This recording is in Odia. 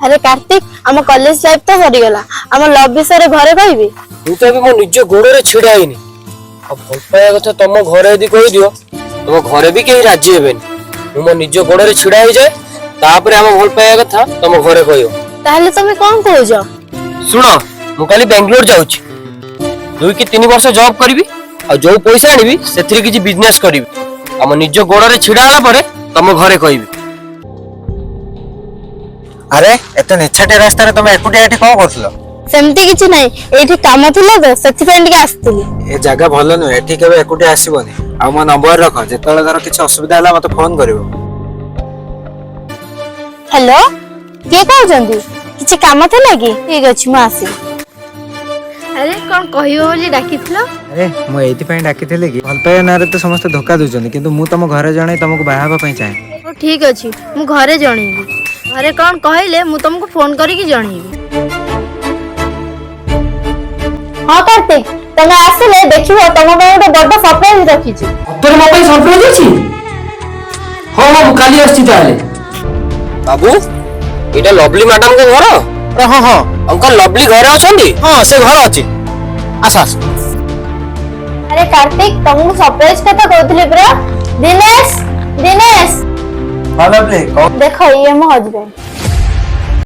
ଆରେ କାର୍ତ୍ତିକ, ଆମ କଲେଜ ଲାଇଫ ତ ସରିଗଲା। ଆମ ଲଭ୍ ବିଷୟରେ ଘରେ କହିବି? ମୁଁ ତ ଏବେ ମୋ ନିଜ ଗୋଡରେ ଛିଡା ହେଇନି। ଆଉ ଭଲ ପାଇବା କଥା ତମ ଘରେ ଯଦି କହିଦିଅ, ତମ ଘରେ ବି କେହି ରାଜି ହେବେନି। ମୁଁ ମୋ ନିଜ ଗୋଡରେ ଛିଡା ହେଇଯାଏ, ତାପରେ ଆମ ଭଲ ପାଇବା କଥା ତମ ଘରେ କହିବ। ତାହେଲେ ତମେ କଣ କହୁଛ? ଶୁଣ, ମୁଁ କାଲି ବାଙ୍ଗାଲୋର ଯାଉଛି। 2 କି 3 ବର୍ଷ ଜବ୍ କରିବି ଆଉ ଯୋଉ ପଇସା ଆଣିବି, ସେଥିରେ କିଛି ବିଜନେସ କରିବି। ଆମ ନିଜ ଗୋଡରେ ଛିଡା ହେଲା ପରେ ତମ ଘରେ କହିବି। ଆରେ, ଏତେ ନିଛାଟିଆ ରାସ୍ତାରେ ତମେ ଏକୁଟିଆ ଏଠି କଣ କରୁଥିଲ? ସେମିତି କିଛି ନାହିଁ, ଏଇଠି କାମ ଥିଲା ତ, ସେଥିପାଇଁ ଟିକେ ଆସିଥିଲି। ଏ ଜାଗା ଭଲ ନୁହେଁ, ଏଠି କେବେ ଏକୁଟିଆ ଆସିବନି। ଆଉ ମୋ ନମ୍ବର ରଖ, ଯେତେବେଳେ ଧର କିଛି ଅସୁବିଧା ହେଲା, ମତେ ଫୋନ କରିବ। ହ୍ୟାଲୋ, କିଏ କହୁଛନ୍ତି? କିଛି କାମ ଥିଲା କି? ଠିକ ଅଛି, ମୁଁ ଆସିବି। ଆରେ, କଣ କହିବ ବୋଲି ଡାକିଥିଲ? ଆରେ, ମୁଁ ଏଇଥିପାଇଁ ଡାକିଥିଲି କି ଭଲ ପାଇବା ନାଁରେ ତ ସମସ୍ତେ ଧୋକା ଦଉଛନ୍ତି, କିନ୍ତୁ ମୁଁ ତମ ଘରେ ଜଣେଇ ତମକୁ ବାହା ହେବା ପାଇଁ ଚାହେଁ। ହଉ, ଠିକ ଅଛି, ମୁଁ ଘରେ ଜଣେଇବି। ଘରେ କଣ କହିଲେ ମୁଁ ତମକୁ ଫୋନ କରିକି ଜଣେଇବି। ହଁ କାର୍ତ୍ତିକ, ତମେ ଆସିଲେ ଦେଖିବ, ତମ ପାଇଁ ଗୋଟେ ବଡ ସରପ୍ରାଇଜ ରଖିଛି। ସତରେ ମୋ ପାଇଁ ସରପ୍ରାଇଜ ଅଛି? ହଁ, ମୁଁ କାଲି ଆସୁଛି ତାହେଲେ। ବାବୁ, ଏଇଟା ଲଭଲି ମ୍ୟାଡାମଙ୍କ ଘର? ହଁ। ଅଙ୍କଲ, ଲଭଲି ଘରେ ଅଛନ୍ତି? ହଁ, ସେ ଘରେ ଅଛି, ଆସ ଆସ। ଆରେ କାର୍ତ୍ତିକ, ତମକୁ ସରପ୍ରାଇଜ କଥା କହୁଥିଲି ପରା। ଦିନେଶ, ଦିନେଶ! ହଁ ଲଭଲି, କଣ? ଦେଖ, ଇଏ ମୋ ହଜବେଣ୍ଡ।